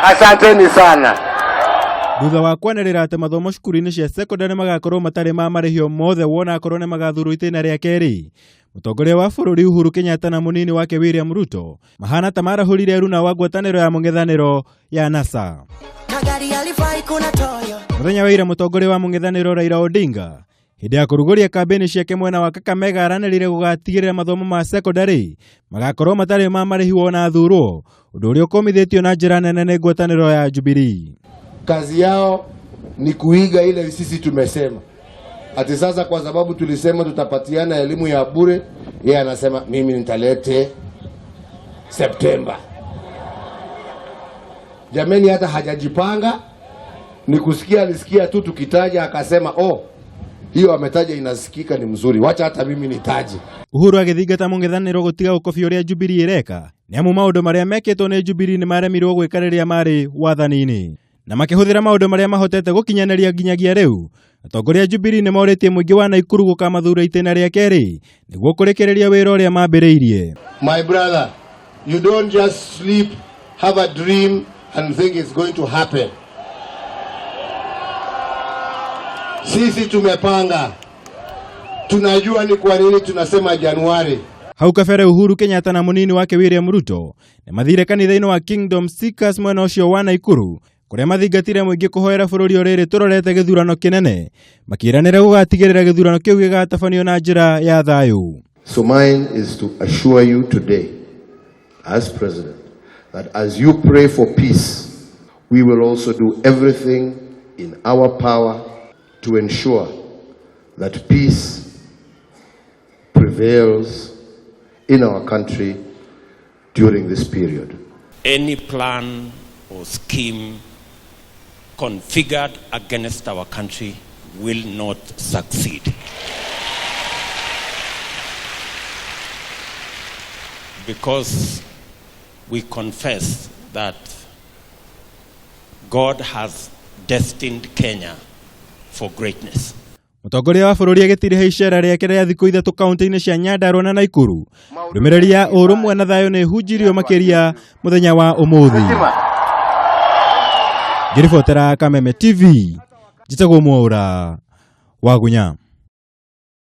Asanteni sana. Thutha wa kwanĩrĩra atĩ mathomo cukuru-inĩ cia cekondarĩ magakorwo matarĩ ma marĩhi o mothe wona akorwo nĩ magathurwo itĩna rĩa kerĩ, mũtongoria wa bũrũri Uhuru Kenyatta na mũnini wake William Ruto mahana ta marahũrire runa wa ngwatanĩro ya mũng'ethanĩro ya NASA. Kagari alifai kuna toyo. Mũthenya wa ira mũtongoria wa mũng'ethanĩro Raila Odinga hĩndĩ ya kũrugũria kambĩini ciake mwena wa Kakamega aranĩrĩire gũgatigĩrĩra mathomo ma cekondarĩ magakorwo matarĩ ma marĩhi wona athurwo, ũndũ ũrĩa ũkũmithĩtio na njĩra nene nĩ ngwatanĩro ya Jubilee. Kazi yao ni kuiga ile sisi tumesema. Ati sasa kwa sababu tulisema tutapatiana elimu ya bure, yeye anasema mimi nitalete Septemba. Jameni, hata hajajipanga, ni kusikia, alisikia tu tukitaja akasema, oh, hiyo ametaja inasikika ni mzuri, wacha hata mimi nitaje. Uhuru agĩthingata mũng'ethanĩro gũtiga gũkobia ũrĩa Jubilee ĩreka nĩ amu maũndũ marĩa mekĩtwo nĩ Jubilee nĩ maremirwo gwĩka rĩrĩa marĩ wathani-inĩ na makĩhũthĩra maũndũ marĩa mahotete gũkinyanĩria nginyagia rĩu. Atongoria a Jubilee nĩ morĩtie mũingĩ wa Naikuru gũkamathura itĩna rĩa kerĩ nĩguo kũrĩkĩrĩria wĩra ũrĩa mambĩrĩirie. My brother, you don't just sleep, have a dream and think it's going to happen. Sisi tumepanga, tunajua ni kwa nini tunasema Januari. Hau kabere Uhuru Kenyatta na mũnini wake William Ruto nĩ mathire kanitha-inĩ wa Kingdom Seekers mwena ũcio wa Naikuru kũrĩa mathingatire mũingĩ kũhoera bũrũri o rĩrĩ tũrorete gĩthurano kĩnene makĩranĩra gũgatigĩrĩra gĩthurano kĩu gĩgatabanio na njĩra ya thayũ. So mine is to assure you today, as president, that as you pray for peace, we will also do everything in our power to ensure that peace prevails in our country during this period. Any plan or scheme configured against our country will not succeed. Because we confess that God has destined Kenya for greatness. Mũtongoria wa bũrũri agĩtiriha icera rĩake rĩa thikũ ithatũ kaunti-inĩ cia Nyandarua na Naikuru. Ndũmĩrĩri ya ũrũmwe na thayũ nĩ ĩhunjirio makĩria mũthenya wa ũmũthĩ. Ngĩribotera Kameme TV, njĩtagwo Mwaũra wa Gunya.